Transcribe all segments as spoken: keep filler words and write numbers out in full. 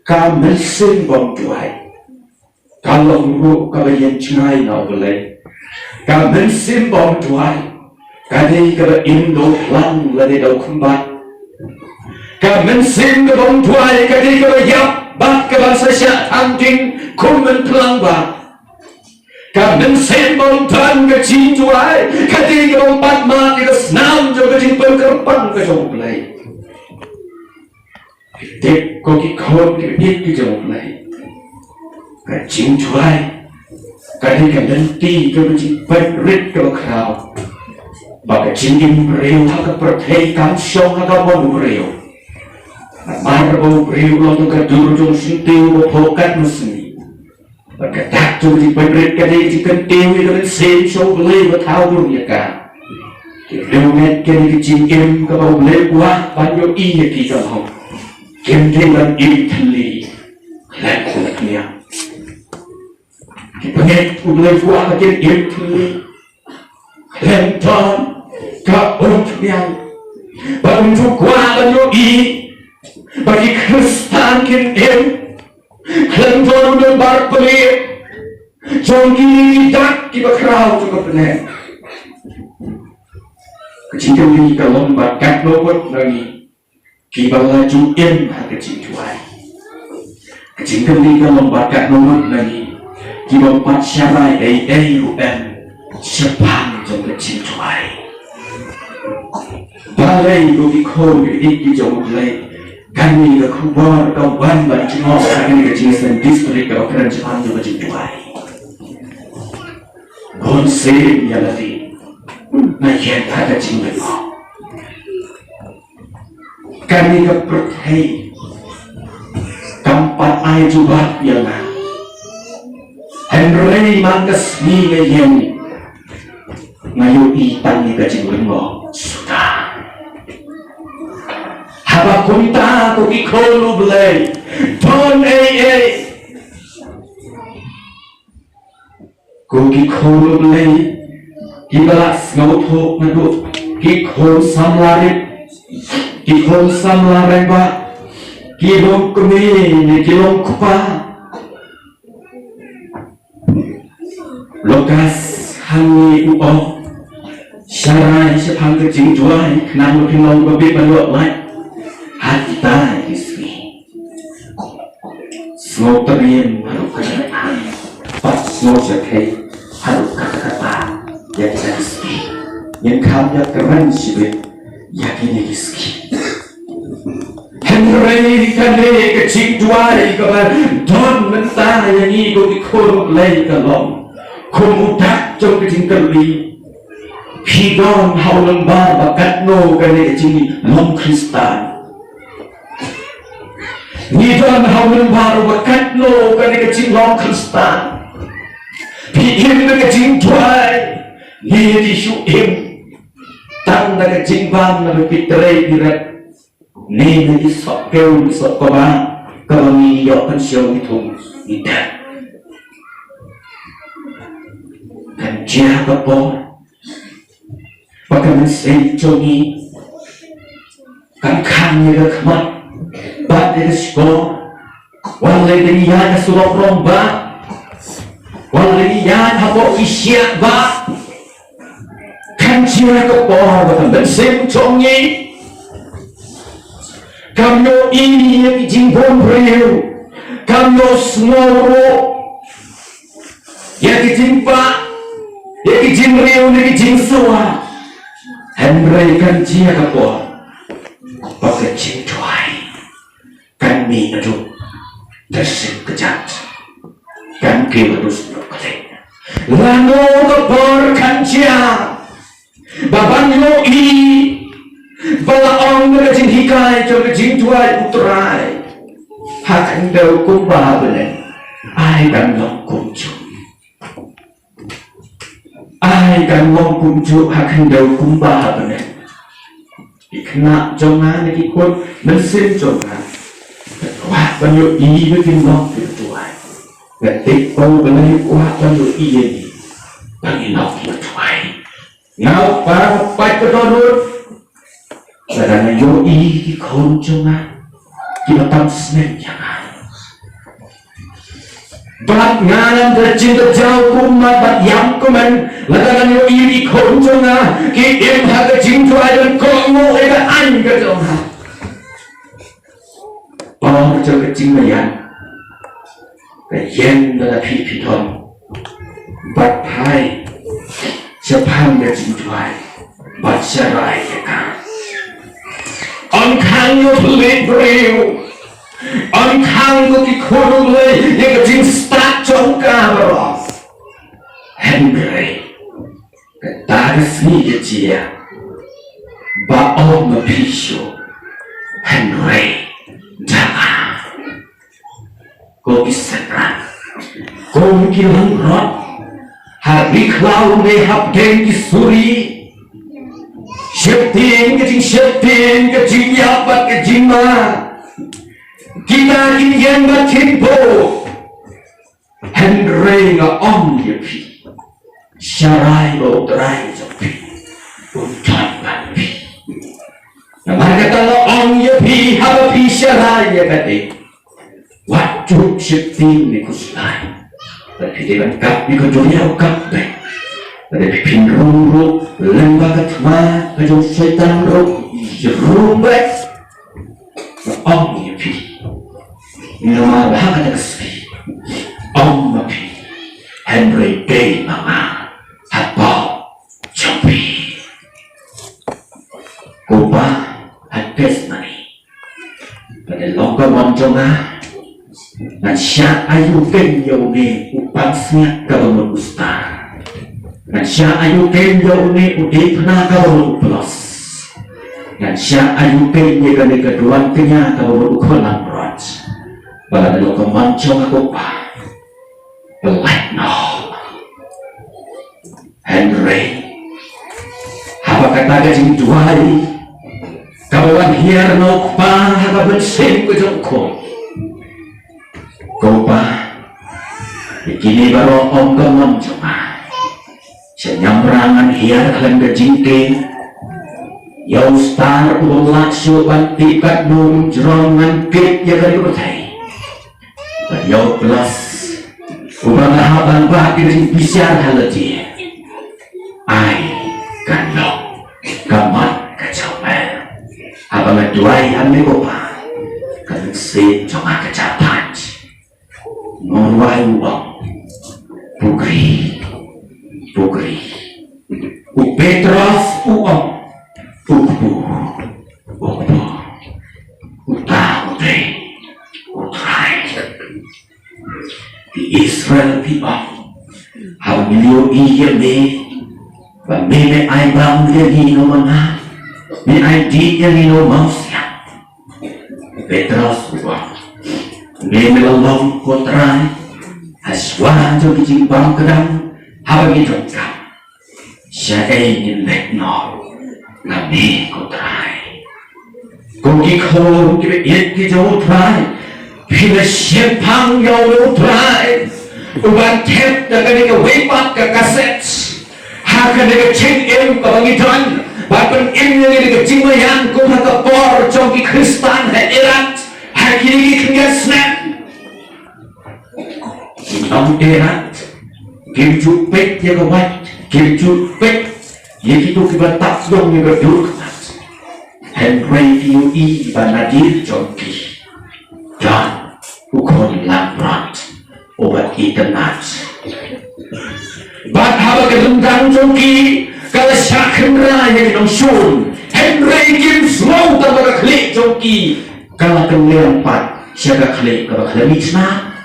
Ka mynsiem bymduwai ka long ruh kaba ïeng jngai na U Blei. Ka mynsiem bymduwai ka dei kaba im da u phlang lane da u kymbat. Ka mynsiem ka bymduwai ka dei kaba ïap bad kaba sa shah tang ding kum myntlang bha. Ka mynsiem bymdon ka jingduwai ka dei kaba ym pat mad ïa ka snam jong ka jingpynkyrpang ka jong U Blei. Ki tip ko ki khun ki ïeit ki jong U Blei, ka jingduwai ka dei ka lynti kaba jingpynrit kaba khraw ba ka jingim briew ha ka pyrthei kam shong ha ka mon u briew. Namar ba u briew u long tang ka dur jong u syntiew ba phoh katno sngi. Bad ka dak jong ka jingpynrit ka dei ka jingkyntiew ïa ka mynsiem sha U Blei ba thaw dur ïa ka. Ki riewngeit ki dei ka jingim kaba U Blei u kwah ban ïohi ïa ki ka long. Kim dei ban im thylli khlem umphniang. Ki bangeit U Blei u kwah ba kin im thylli khlem don ka umphniang. Bad U Blei u kwah ban ïohi ba ki Khristan kin im khlem don u number plate jong kine ki dak kiba khraw jong ka bneng. Ka jingkylli ka long ba katno ngut na ngi kiba la ju im ha ka jingduwai. Ka jingkylli ka long ba katno ngut na ngi kiba ym pat sharai ei ei ruh em shaphang jong ka jingduwai. Balei ko ki khun ki ïeit ki jong U Blei, kane ka khubor ka wan ban jngoh ha kane ka jingïaseng district kaba kren shaphang jong ka jingduwai. Bun sien ïa lade na ïeng ha ka jinglyngngoh. Kane ka pyrthei kam pat ai jubab ïa nga. Hynrei man ka sngi nga ïeng nga ïohi tang ïa ka jinglyngngoh suda. Haba kumta ko ki khun U Blei, don ei ei. Ko ki khun U Blei kiba la sngewthuh naduh ki khun samla rit, ki khun samla rangbah, ki longkmie ne ki longkpa. Lukas hangne u ong, sharai shaphang ka jingduwai khnang ba kin long ba bit ban ïoh lait ha kita ki sngi. Sngewtriem haduh katta, bad sngewsakhi haduh katta katta ïa kine ki sngi. Ngin kham ïa kren shibit ïa kine ki sngi. Hynrei kane ka jingduwai kaba don mynta ïa ngi ko ki khun U Blei ka long kum u dak jong ka jingkylli. Phi don ha u lyngba ba katno kane ka jinglong Khristan? Ngi don ha u lyngba ba katno kane ka jinglong Khristan? Phi im da ka jingduwai ne phi shu im tang da ka jingbam, na phi trei phi rep, ne na ki soh kew ki soh kaba, kaba ngi ïoh pynshong ki thung ki dak? Kan jia ka por ba ka mynsiem jong ngi kan khang ïa ka khmat bad ïa ka shkor. Wat la dang ïaid ha surok rangbah, wat la dang ïaid hapoh ki shiah bah, kan jia ka por ba ka mynsiem jong ngi kam ïohi ïa ki jingbun briew, kam ïohsngew ruh ïa ki jingbah, ïa ki jingriew ne ki jingsawa. Hynrei kan jia ka por ba ka jingduwai kan mih haduh da shin kjat, kan kiew haduh shnong khlei. Lano ka por kan jia ba ban ïohi ba la ong na ka jinghikai jong ka jingduwai U Trai, ha khyndew kumba ha bneng, ai kan long kumjuh. Ai kan long kumjuh ha khyndew kumba ha bneng. Ki khynnah jong nga ne ki khun mynsiem jong nga, nga kwah ban ïohi ba kin long kiba duwai. Nga tip ba U Blei u kwah ban ïohi ïa ngi ba ngin long kiba duwai. Nga kwah ban pait ka dohnud lada nga ïohi ki khun jong nga kiba tam snem ïa nga. Bad nga ngan da jin da jaw kumne bad ïam kumne, lada ngan ïohi ïa ki khun jong nga ki im ha ka jingduwai ban kohnguh ïa ka aiñ ka jong nga. Por jong ka jingmaïan ka ïeng da lade phi phi don. Bad phai shaphang ka jingduwai bad sharai ïa ka. Ym khang ïa u thylliej briew, ym khang ïa ki khun u Blei ïa ka jingstad jong ka baroh. Hynrei kata ka sngi ka jia ba ym ma phi shuh, hynrei da nga. Ko ki synran, ko ki langbrot, ha ri khlaw ne hapdeng ki suri, sheptieng ka jingsheptieng, ka jingïap bad ka jingma, kita kin ïeng bad kin buh. Hynrei nga ong ïa phi, sharai ba U Trai jong phi un don bad phi. Namar kata nga ong ïa phi, haba phi sharai ïa kane, wat ju sheptieng ne khuslai. Bad phi dei ban kap ne ka duriaw kap beit. Bad phin rung ruh lyngba ka thma ka jong Soitan ruh, rung beit. Nga ong ïa phi, namar ba ha kata ka sngi ym ma phi, hynrei dei ma nga hapoh jong phi. Ko Pa ha Gethsemane, lada long ka mon jong nga, ngan shah aïu keiñ ïa une u pansngiat kaba mut u star. Ngan shah aïu keiñ ïa une u diengphna kaba mut u plos. Ngan shah aïu keiñ ïa kane ka duwan kñia kaba mut u khun langbrot. Ba lada long ka mon jong nga, ko Pa, pyllait noh. Hynrei haba kata ka jingduwai kaba wan hiar na u Kpa ha ka mynsiem ka jong u Khun, ko Pa, ïa kine baroh ym ka mon jong nga. Sha nyamra ngan hiar khlem ka jingtieng. Ïa u star u bym lah shuh ban tih katno jrong ngan kit ïa ka ri pyrthei. Bad ïa u plos uba nga hap ban wad ïa ka jingbishar ha lade, ai kan long ka mat ka jong me. Haba nga duwai ha me, ko Pa, ka mynsiem jong nga ka jaw thait. Nga ruwai u ong, pukri, pukri. U Petros u ong, u kpu, u kpu. Uta u dei U Trai. Ki Israel ki ong, haba ngi ïohi ïa me ba me, me ai bam ïa ngi na u manna, me ai dih ïa ngi na u mawsiang. Petros u ong, me, me la long, ko Trai, ha shuwa jong ki jingbam kdang haba ngi donkam. Shaei ngin leit noh na me, ko Trai? Ko ki khun kiba ïeit ki jong U Trai, phi la shemphang ïa U Trai uban thep da kane kawei pat ka kaset ha kane ka jingim kaba ngi don, ban pynim ïa kane ka jingmaïan kum ha ka por jong ki Khristan ha Iraq ha kine ki khyndiat snem. Ki nong Iraq kim ju peit ïa ka wait, kim ju peit ïa kito kiba tap ïong ïa ka dur khmat. Hynrei ki ïohi ba nadir jong ki don u khun langbrot uba itynnad. Bad haba ka ryndang jong ki ka la shah khynra ïa ki nongshun, hynrei kim sngew tang ba ka khlieh jong ki ka la kynliang pat sha ka khlieh kaba khlem itynnad.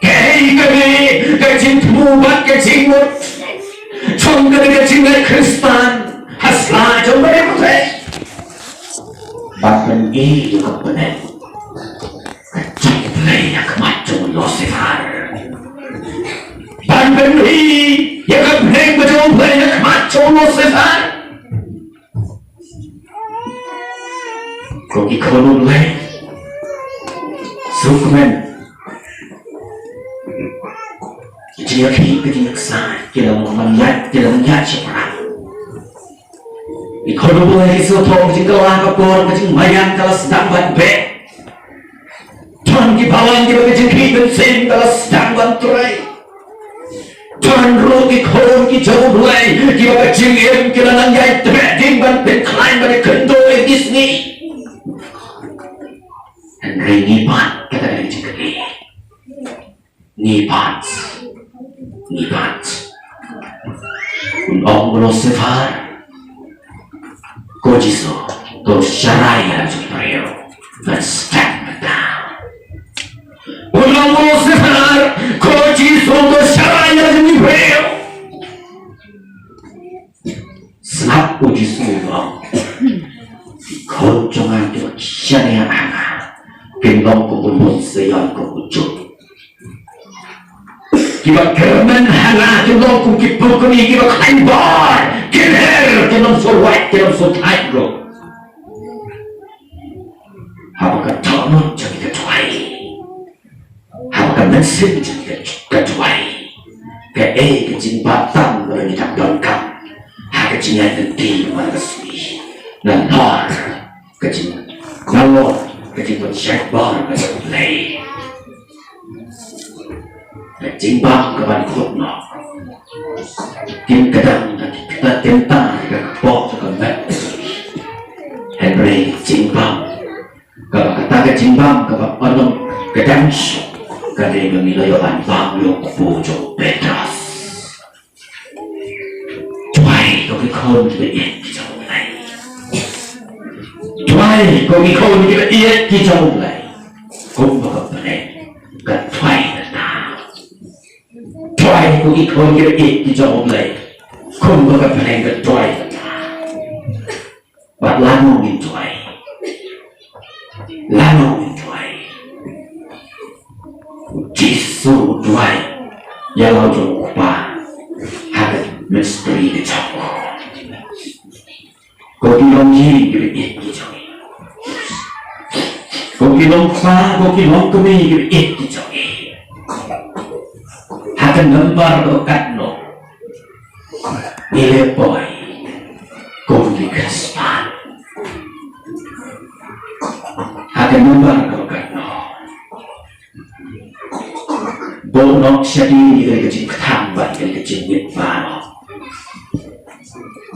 Kaei kane ka jingthmu bad ka jingmut jong kane ka jingleit Khristan ha sla jong kane ka pyrthei? Ban pyni ïa ka bneng ka jong U Blei ha khmat jong u Lucifer. Ban pyni ïa ka bneng ka jong U Blei ha khmat jong u Lucifer. Ko ki khun U Blei, sngewkmen. Ki jingïakhih, ki jingïaksaid ki la wan ïaid, ki la wan ïaid shaphrang. Ki khun U Blei ki sngewthuh ka jingkylla ka por, ka jingmaïan ka la sdang ban beh. Don kiba la Kiba ka jingkhih mynsiem ka la sdang ban trei. Don ruh ki khun ki jong U Blei kiba ka jingim ki la nang ïai treh ding ban pynkhlaiñ ban ïakynduh ïa ki sngi. Hynrei ngi pat, kata ka jingkylli. Ngi pat. Ngi pat. Un ong u Lusifer, ko Jisu, to sharai ïa la jong briew. Ban step down. Un ong u Lusifer, ko Jisu, to sharai ïa la jong briew. Sngap, u Jisu u ong, ki khun jong nga kiba shaniah ha nga kin long kum u lum Zion, kum u Juda. Kiba kyrmen ha nga kin long kum ki pukni kiba khlaiñ bor, kin her, kin ym shu wait, kin ym shu thait ruh. Haba ka dohnud jong ka duwai, haba ka mynsiem jong ka duwai, kaei ka jingbha tam ba ngi dang donkam ha ka jingïaid lynti man ka sngi? Nalor ka jing, nalor ka jingpynshait bor ka jong U Blei. Ka jingbam ka ban kut noh. Kin kdang ka, ka, ka, ka kpoh ka met. Hynrei jingbam kaba, kata ka jingbam kaba ym kdang shuh ka dei ba ngi la ïoh ban bam ïa u kpu jong u Petros. Duwai ko ki khun kiba ïeit ki jong U Blei. Duwai ko ki khun kiba ïeit ki jong U Blei. Kumba ka bneng ka duwai ka thaw. Duwai ko ki khun kiba ïeit ki jong U Blei. Kumba ka bneng ka duwai ka thaw. Bad lano ngin duwai? Lano ngin duwai? U Jisu u duwai ïa la u jong u Kpa ha ka mystery ka jong u. Ko ki longïing kiba ïeit ki jong ngi, ko ki longkpa, ko ki longkmie kiba ïeit ki jong ngi, ha ka nambar kaba katno ngi leh poi kum ki khristan? Ha ka nambar kaba katno? Buh noh shadien ïa kane ka jingkthang bad ïa kane ka jingwit baroh.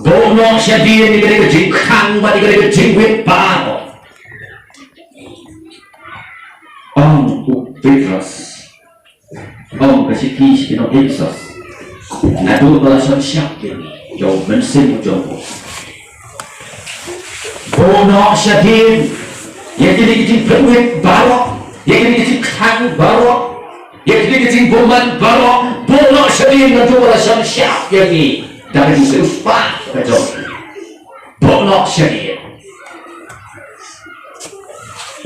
Buh noh shadien ïa kane ka jingkthang bad ïa kane ka jingwit baroh. Ong u Petros, ong ka shithi sha ki nong Ephesos, naduh ba la shon shyiap ïa ngi da u Mynsiem u jong u, buh noh shadien ïa kine ki jingpynwit baroh, ïa kine ki jingkthang baroh, ïa kine ki jingbymman baroh. Buh noh shadien naduh ba la shon shyiap ïa ngi da ka jingsiewspah ka jong u. Buh noh shadien.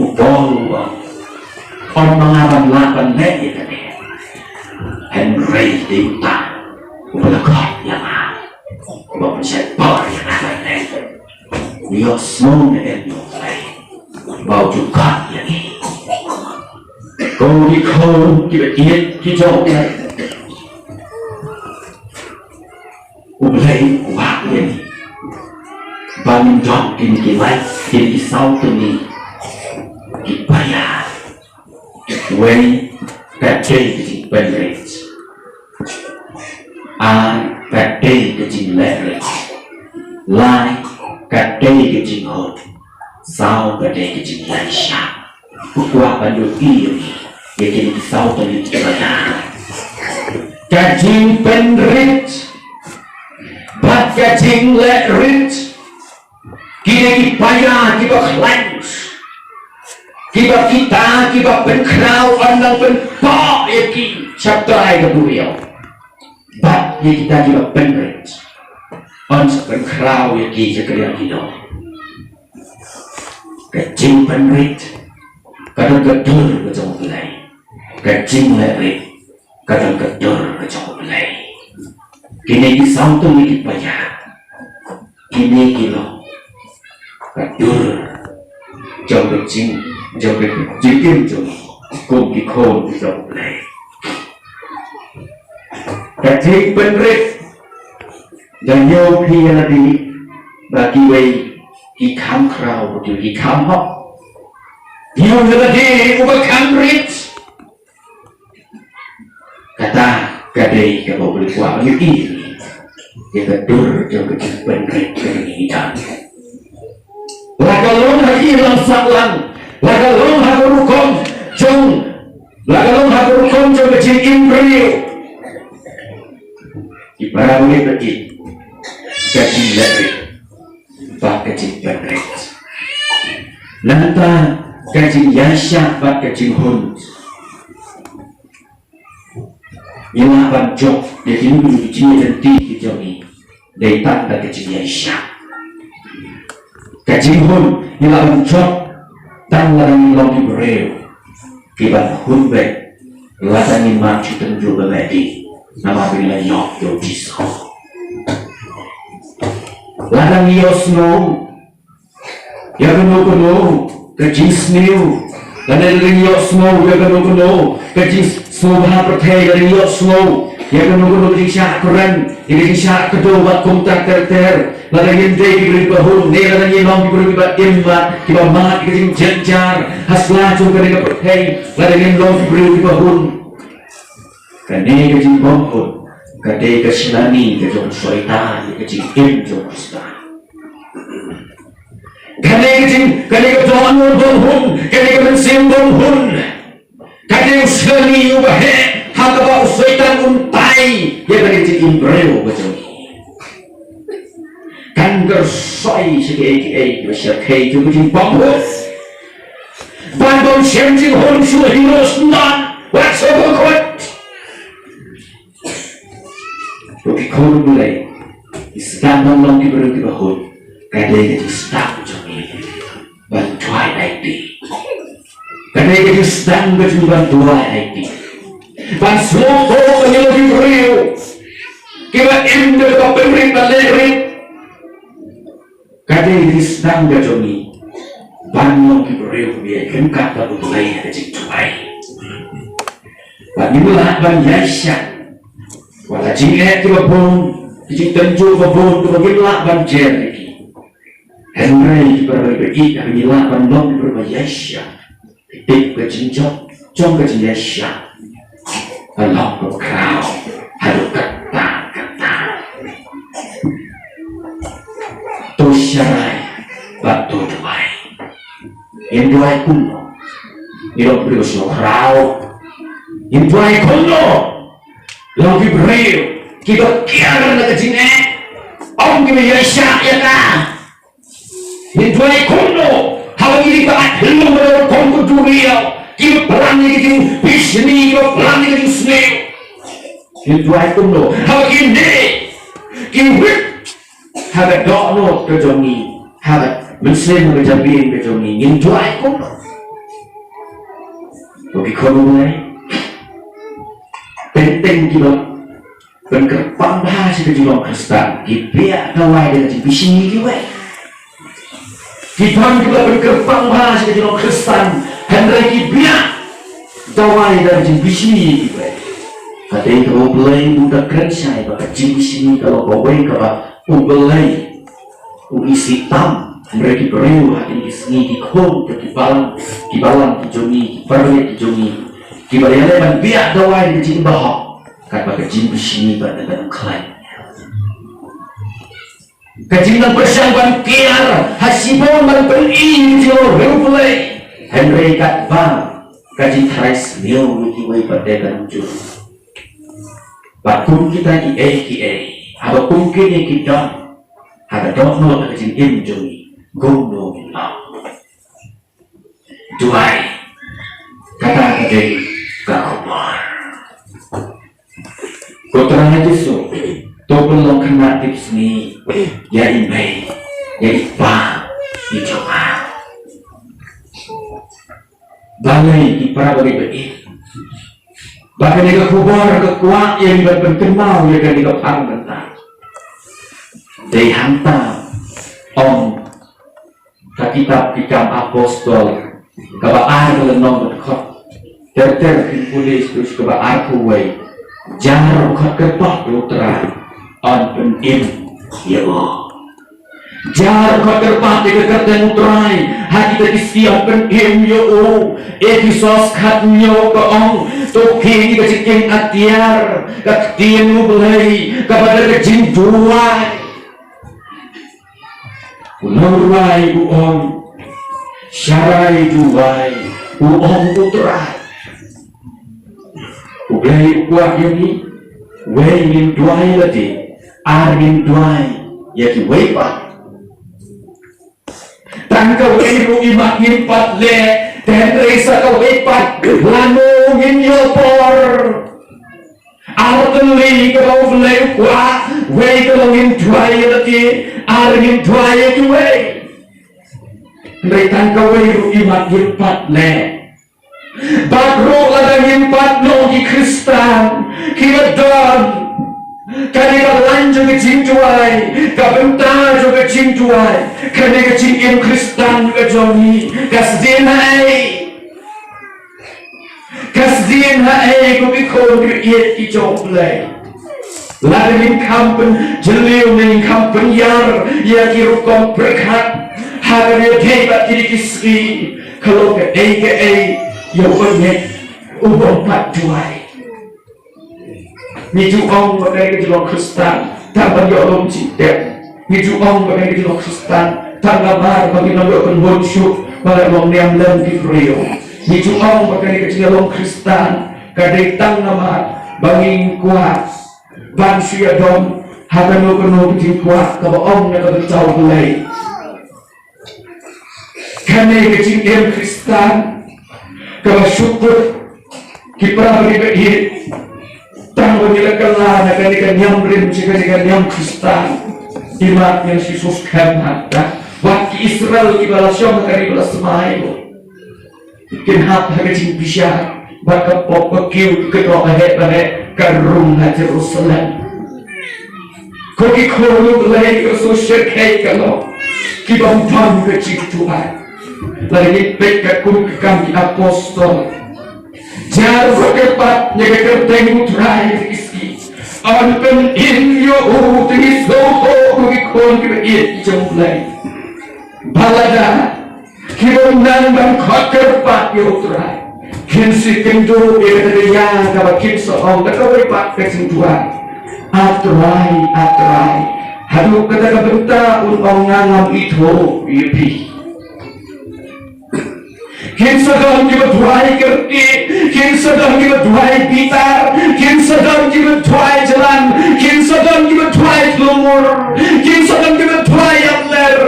U Paul u ong, ym ma nga ban lah ban leh ïa kane, hynrei dei uta uba la khot ïa nga, uba pynshait bor ïa nga ban leh. Ngi ïohsngew ne em ïa U Blei ba u ju khot ïa ngi? Ko ki khun kiba ïeit ki jong U Blei, U Blei u kwah ïa ngi ba ngin don kine ki lai, kine ki saw tylli ki paia. Wei, ka dei ka jingpynrit. Ar, ka dei ka jinglehrit. Lai, ka dei ka jinghun. Saw, ka dei ka jingïaishah. U kwah ban ïohi ïa ngi ïa kine ki saw tylli ki paia. Ka jingpynrit bad ka jinglehrit. Kine ki paia kiba khlaiñ, kiba kita kiba pynkhraw, yn nang pynpoh ïa ki sha trai ka duriaw. Bad ïa kita kiba pynrit, yn sa pynkhraw ïa ki sha ka liang ki doh. Ka jingpynrit ka don ka dur ka jong U Blei. Ka jinglehrit ka don ka dur ka jong U Blei. Kine ki saw tylli ki paia, kine ki long ka dur jong ka jing, jong ka jingim jong ngi kum ki khun ki jong U Blei. Ka jingpynrit, dang ïoh phi ïa lade ba kiwei ki kham khraw, kiwei ki kham hok. Ïoh ïa lade uba kham rit, Ka dei kaba U Blei u kwah ban ïohi ïa ka dur jong ka jingpynrit ka jingïaid. La ka long ha ki ïing sahlang, la ka long ha ka rukom jong, la ka long ha ka rukom jong ka jingim briew. Ki para bangeit, ka jingïaid bad ka jingpynrit. Nangta ka jingïaishah bad ka jinghun. Ngi lah ban jop ïa kine ki jingïaid lynti ki jong ngi dei tang da ka jingïaishah. Ka jinghun ngi lah ban jop tang lada ngi long ki briew kiban hun beit, lada ngi mad sha tynjuh ba meh ding, namar ba ngi la ïoh ïa U Jisu. Lada ngi ïohsngew ïa kano kano ka jingsniew, lada ngi ïohsngew ïa kano kano ka jingsngewbha pyrthei, lada ngi ïohsngew ïa kano kano ka jingshah kren, ïa ka jingshah kdew bad kumta ter ter, lada ngim dei ki briew kiba hun, ne lada ngi long ki briew kiba im bad kiba mad ïa ka jingjynjar ha sla jong kane ka pyrthei, lada ngim long ki briew kiba hun. Kane ka jingbymhun ka dei ka shlani ka jong u Soitan ïa ka jingim jong u Khristan. Kane ka jing, kane ka dohnud bymhun, kane ka mynsiem bymhun, ka dei u shlani uba heh ha kaba u Soitan un tai ïa kane ka jingim briew ka jong ngi. Kan kyrsoi sha kiei kiei kiba shyrkhei jong ka jingbymhun. Ban bym shem jinghun shuh hi ruh sngewbha wat sngewbha kut. Ko ki khun U Blei, ngi sdang ban long ki briew kiba hun. Ka dei ka jingsdang jong ngi ban duwai aiti. Ka dei ka jingsdang ka jong ngi ban duwai aiti. Ban sngewthuh ba ngi long ki briew kiba im da kaba pynrit bad leh rit. Ka dei ka jingsdang ka jong ngi ban long ki briew kiba ïaid ryngkat bad U Blei ha ka jingduwai. Bad ngim lah ban ïaishah wat la jingeh kiba bun, ki jingtynjuh ba bun kiba ngim lah ban jer ïa ki. Hynrei ki para bangeit, haba ngi lah ban long ki briew ba ïaishah, tip ka jingjop jong ka jingïaishah ka long kaba khraw haduh katta katta. To sharai bad to duwai. Ngin duwai kumno? Ngi long ki briew ba sngewkhraw. Ngin duwai kumno? Long ki briew kiba kiar na ka jingeh, ym kiba ïaishah ïa ka. Ngin duwai kumno haba ngi dei ban ailum bad ka rukom ka duriaw, kiba plan ïa ka jingbishni, kiba plan ïa ka jingsniew? Ngin duwai kumno haba kine ki wit ha ka dohnud ka jong ngi, ha ka mynsiem, ha ka jabieng ka jong ngi? Ngin duwai kumno? Ko ki khun U Blei, teng teng kiba pynkyrpang bha sha ka jinglong Khristan ki biang dawai da ka jingbishni kiwei. Ki don kiba pynkyrpang bha sha ka jinglong Khristan, hynrei ki biang dawai da ka jingbishni kiwei. Ka dei kaba U Blei u da kren shai ba ka jingbishni ka long kawei kaba U Blei u isih tam. Hynrei ki briew ha kine ki sngi, ki khun, ki balang, ki balang ki jong ngi, ki paralok ki jong ngi, kiba ïaleh ban biang dawai da ka jingbahok, katba ka jingbishni pat ka dang khlaiñ. Ka jingdang pyrshang ban kiar ha shibun ban pyni ïa ka jinglong riewblei, hynrei katba ka jingtharai sniew ïa kiwei pat ka dang jur. Bad kum kita kiei kiei, haba kum kine ki don ha ka dohnud ka jingim jong ngi, kumno ngin long? Duwai, kata ka dei ka khubor. Ko Trai Jisu, to pynlong khynnah tipsngi ïa i mei, ïa i pa, i jong nga. Balei ki para bangeit ba ïeit, ba kane ka khubor ka kwah ïa ngi ban pynkynmaw ïa kane ka phang mynta? Dei hangta, ong ka kitab Ki Kam Apostol kaba ar, ka lynnong ba dkhot ter ter, phin pule sha kaba arphew wei. Jar ba khot kyrpad ïa U Trai, yn pynim ïa u. Jar ba khot kyrpad ïa ka kyrteng U Trai ha kita ki sngi, yn pynim ïa u. Ephesos khathynñiew ka ong, To phi ka jingim atiar ka ktien U Blei kaba da ka jingduwai. U nongrwai u ong, sharai duwai, u ong U Trai. U Blei u kwah ïa ngi, wei ngin duwai lade, ar ngin duwai ïa kiwei pat. Tang kawei ruh i mat ngim pat leh, te hynrei sa kawei pat, lano ngin ïoh por. Ar tylli kaba U Blei u kwah, wei kaba ngin duwai ïa lade, ar ngin duwai ïa kiwei. Hynrei tang kawei ruh i mat ngim pat leh. Bad ruh lada ngim pat long ki Khristan kiba don kane ka lain jong ka jingduwai, ka bynta jong ka jingduwai, kane ka jingim Khristan ka jong ngi ka sdien ha ei? Ka sdien ha ei ko ki khun ki ïeit ki jong U Blei? Lada ngin kham pynjylliew ne ngin kham pynïar ïa ki rukom pyrkhat ha kane ka dei bad kine ki sngi, ka long kaei kaei ïa u bangeit u bym pat duwai. Ngi ju ong ba kane ka jinglong Khristan tang ban ïoh lum jingtep. Ngi ju ong ba kane ka jinglong Khristan tang namar ba ngin ym ïoh kynhun shuh ba la long niam lem ki briew. Ngi ju ong ba kane ka jinglong Khristan ka dei tang namar ba ngin kwah ban shu ïadon ha kano kano ka jingkwah kaba ong na ka bynta U Blei. Kane ka jingim Khristan kaba shu kut ki para bangeit, tang ba ngi la kylla na kane ka niam rim sha kane ka niam Khristan. Imat ngi la shu suk skhem ha ka, wat ki Israel kiba la shong ha ka ri ba la smai, kin hap ha ka jingbishar bad ka pop ka kiew ka doh ba heh ba heh ka rung ha Jerusalem. Ko ki khun U Blei, ka shu shyrkhei ka long ki bym don ka jingduwai. Lada ngin peit ka Kum ki Kam ki Apostol, jar ba kyrpad ïa ka kyrteng U Trai ha ki sngi, yn pynim ïa u. Te ngi sngewthuh ko ki khun kiba ïeit ki jong U Blei, ba lada ki bym nang ban khot kyrpad ïa U Trai, kin sa kynduh ïa kata ka ïa kaba kin sa ong da kawei pat ka jingduwai, A Trai, A Trai, haduh kata ka bynta un ong, nga ngam ithuh ïa phi. Kin sa don kiba duwai kyrkieh, kin sa don kiba duwai bitar, kin sa don kiba duwai jlan, kin sa don kiba duwai tlumur, kin sa don kiba duwai ïapler.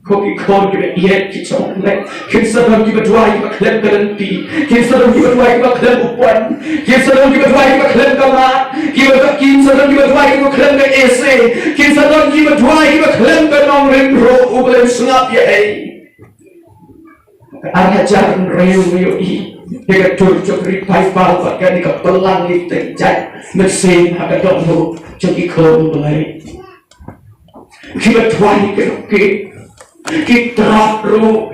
Ko ki khun kiba ïeit ki jong U Blei, kin sa don kiba duwai kiba khlem ka lynti, kin sa don kiba duwai kiba khlem u pon, kin sa don kiba duwai kiba khlem ka lad, kiba, kin sa don kiba duwai kiba khlem ka essay, kin sa don kiba duwai kiba khlem ka nongrim ruh. U Blei un sngap ïa ei. Ar hajar hynriew ngi ïohi ïa ka tur jong ka revival bad kane ka pynlang ïa ki jait mynsiem ha ka dohnud jong ki khun U Blei. Kiba duwai kyrkieh, ki trap ruh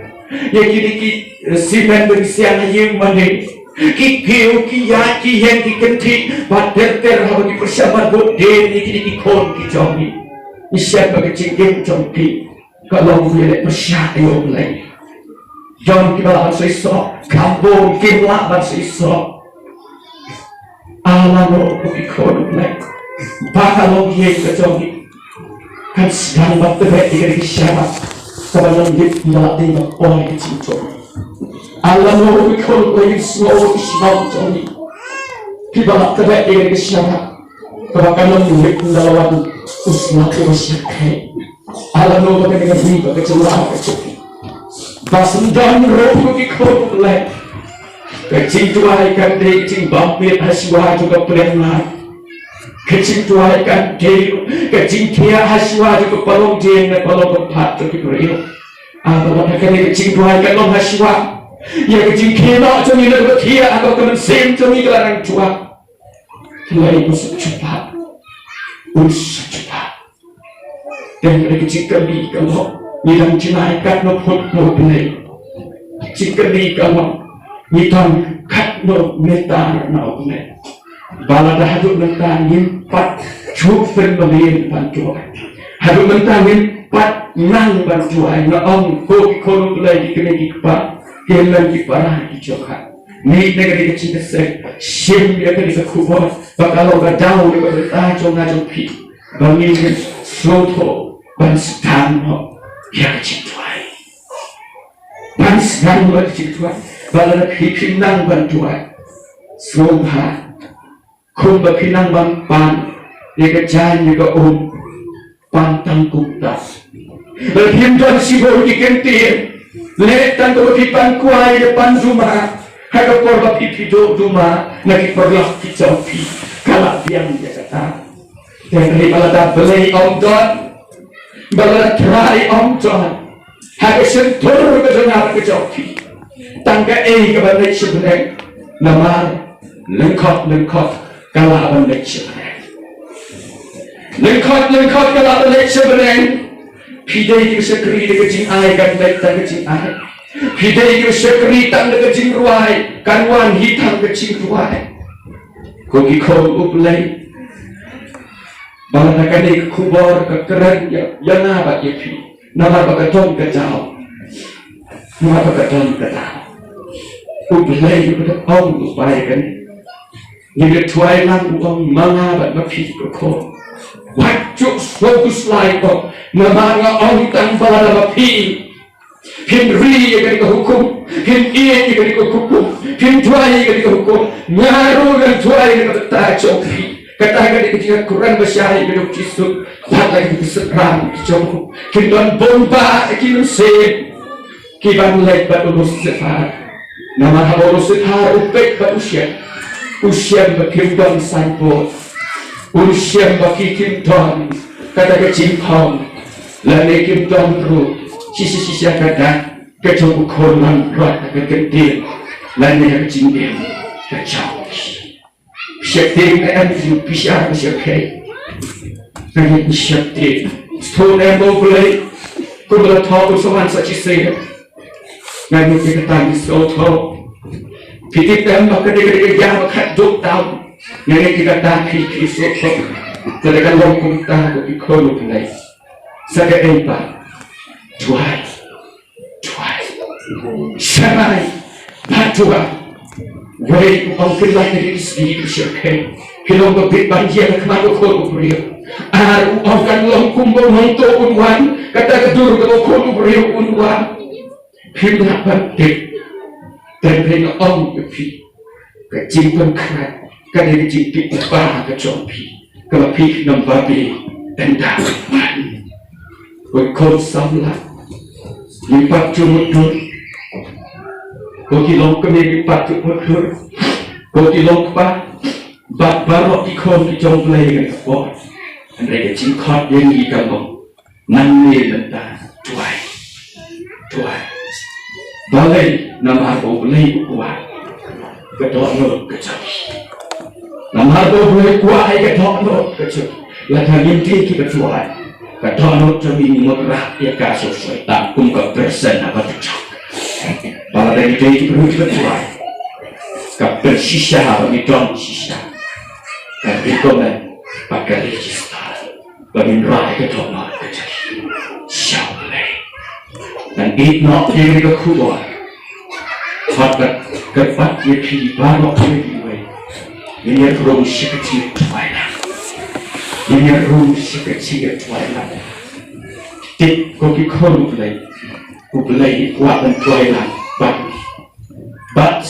ïa kine ki, eh, simen ba ki siang ha ïing mane. Ki kiew, ki ïaid, ki ïeng, ki kynthih bad ter ter haba ki pyrshang ban bud dien ïa kine ki khun ki jong ngi. Ngi shem ba ka jingim jong ki ka long ïaleh pyrshah ïa U Blei. Don kiba lah ban seisoh, kham bun kim lah ban seisoh. Ala mo ko ki khun U Blei, ba ka longïing ka jong ngi kan sdang ban tbeh ïa kane ka sharak kaba nang lip ïa la dei ban poi ka jingjop. Ala mo ko ki khun U Blei, sngew ki shnong jong ngi kiba lah tbeh ïa kane ka sharak kaba kan nang lip ïa la wan u slap ïa ka shakri. Ala mo ba kane ka ri ba ka jylla ka jong ngi ba syndon ruh ko ki khun U Blei. Ka jingduwai kan dei ka jingbym miet ha shuwa jong ka pliang lad. Ka jingduwai kan dei ka jingthiah ha shuwa jong ka palong dieng ne palong kyrpad jong ki briew. Haba wat ha kane ka jingduwai kan long ha shuwa ïa ka jingkhie noh jong ngi na kaba thiah ha kaba ka mynsiem jong ngi ka la nang duwai. Blei un sa jubab, un sa jubab. Te hynrei ka jingkylli ka long, ngi dang jingai katno phut na U Blei? Jingkylli ka long, ngi dang katno meter na U Blei? Ba lada haduh mynta ngim pat ju pynmlien ban duwai, haduh mynta ngim pat nang ban duwai, nga ong ko ki khun U Blei, ki kmie ki kpa, ki hynmen ki para ki jong nga, Mih na kane ka jingïaseng, shim ïa kane ka khubor ba ka long ka daw ïa ka bynta jong nga jong phi ba ngin sngewthuh ban sdang noh ïa ka jingduwai. Ban sdang noh ïa ka jingduwai. Ba lada phi, phi nang ban duwai, sngewbha kumba phi nang ban pan ïa ka jaiñ ïa ka um, pan tang kumta. Lada phim don shibun ki kyntien, leh tang kaba phi pan kwai, leh pan duma ha ka por ba phi, phi duh duma na ki paralok ki jong phi, ka la biang ïa kata. Te hynrei ba lada Blei um don, ba lada Trai um don ha ka shyntur ka jong nga ka jong phi, tang kaei kaban leit sha bneng? Namar lyngkot lyngkot ka lah ban leit sha bneng. Lyngkot lyngkot ka lah ban leit sha bneng. Phi dei ki shakri da ka jingai, kan leit tang ka jingai. Phi dei ki shakri tang da ka jingrwai, kan wan hi tang ka jingrwai. Ko ki khun U Blei, ba lada kane ka khubor ka kren ïa, ïa nga bad ïa phi, namar ba ka don ka daw. Namar ba ka don ka daw. U Blei u da ong, u bai kane, ngi da duwai lang, u ong, ma nga bad ma phi ki khun. Wat ju sngewkhuslai, u ong, namar nga ong tang ba lada ma phi phin ri ïa kane ka hukum, phin ïeit ïa kane ka hukum, phin duwai ïa kane ka hukum, nga ruh ngan duwai na ka bynta jong phi. Kata ka dei ka jingkren ba shai ïa kane u Jisu. Wat la ki synran ki jong u kin don bun bah ki mynsiem kiban leit bad u Lusiphar. Namar haba u Lusiphar u peit bad u shem, u shem ba kim don signboard, u shem ba ki kim don kata ka jingkhong, lane kim don ruh shisha shisha ka dak ka jong u khun langbrot ha ka kyntien lane ha ka jingim ka jong ki. Sheptieng ne em, ki bishar ki sheptieng. Ngi ki sheptieng. Sngewthuh ne em ba U Blei, kumba la thoh u Samuel sa shisien. Ngi ki kata ngi sngewthuh. Phi tip ne em ba ka dei ka dei ka ïa ba khatduh tam. Ngi ki kata phi, phi sngewthuh. Ka dei ka long kumta ko ki khun U Blei. Sa kaei pat? Duwai. Duwai. Sharai bad duwai. Wei, u ong, phin lait na ki sngi ki shyrkhei, phin long ba bit ban ïeng ha khmat u Khun u briew. Ar, u ong, kan long kumba u nongtuh un wan, kata ka dur kaba u Khun u briew un wan. Phim lah ban tip. Te nga ong ïa phi, ka jingpynkhreh ka dei ka jingtip ba ka jong phi, kaba phi nang ba phi tang da. Ko ki khun samla, ngi pat ju mutdur. Ko ki longkmie, ngi pat ju mutdur. Ko ki longkpa bad baroh ki khun ki jong U Blei ha kane ka por. Hynrei ka jingkhot ïa ngi ka long, nangne mynta, duwai. Duwai. Balei? Namar ba U Blei u kwah ka dohnud ka jong ngi. Namar ba U Blei u kwah ïa ka dohnud ka jong ngi. Lada ngim dei kiba duwai, ka dohnud jong ngi, ngi mut rah ïa ka sha u Soitan kum ka persen haba dujok. Ba lada ngi dei kiba duwai, ka pynshisha ba ngi don shisha, ka recommend bad ka register ba ngin rah ïa ka dohnud ka jong ngi sha U Blei. Ngan ïeh noh ïa ka khubor. Bad ka, ka, bad ïa phi baroh, ïa phi wei, ngin ïa rung sha ka jingduwai lang. Ngin ïa rung sha ka jingduwai lang. Tip ko ki khun U Blei, U Blei u kwah ban duwai lang bad ngi. Bad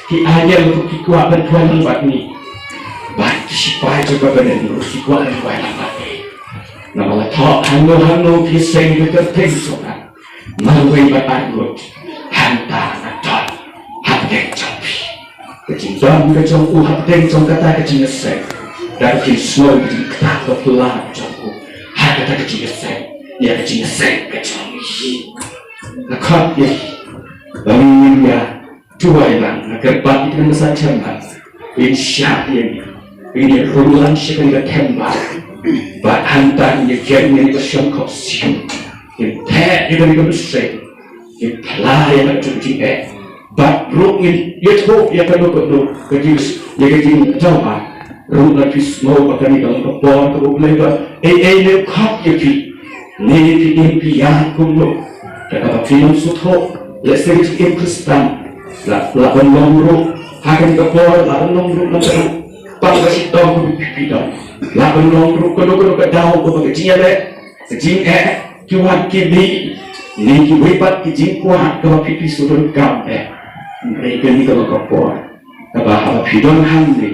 ki angel ruh ki kwah ban duwai lang bad ngi. Bad ki shipai jong ka bneng ruh ki kwah ban duwai lang bad ngi. Namar la thoh, hangno hangno phi ïaseng ïa ka kyrteng jong nga marwei bad arngut, hangta nga don hapdeng jong phi. Ka jingdon ka jong u hapdeng jong kata ka jingïaseng, da ka jingsngew ka jingktah ka pla ka jong u ha kata ka jingïaseng ïa ka jingïaseng ka jong ngi. Nga khot ïa phi ba ngin ïa duwai lang, nga kyrpad ïa ki nongsan jingmut, ngin shah ïa ngi, ngin ïa rung lang sha kane ka themba. Bad hangta ngin ïa kem ïa kane ka shongkop sien, ngin theh ïa kane ka mynsiem, ngin phla ïa kane ka jingeh. Bad ruh ngin ïathuh ïa kano kano ka jing, ïa ka jingdawa. Ruh nga phi sngew ba kane ka long ka por kaba U Blei ba ei ei ne u khot ïa phi, ne phi im phi ïaid kumno, da kaba phi nang sngewthuh lehse ka jingim Khristan La, la ban long ruh ha kane ka por, la ban long ruh na ka ruh. Pang ka shitom ka phi phi don. La ban long ruh kano kano ka daw kaba ka jingïaleh, ka jingeh, ki wan ki mih, ne kiwei pat ki jingkwah kaba phi phi shu donkam eh. Hynrei kane kaba ka por kaba haba phi don hangne,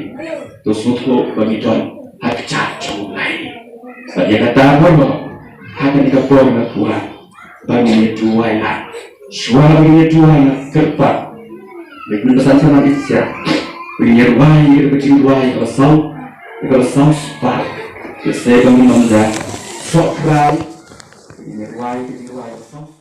to sngewthuh ba ngi don ha ka jaka jong U Blei. Bad ïa kata baroh ha kane ka por nga kwah ba ngin ïa duwai lang. Shuwa ba ngin ïa duwai lang, kyrpad leit mynta san san nang ïa sha. Ngin ïa duwai ïa ka jingduwai kaba saw, kaba saw spah. Ïa se ba ngin ym da sohkrai. Ngin ïa duwai ïa ka jingduwai kaba saw.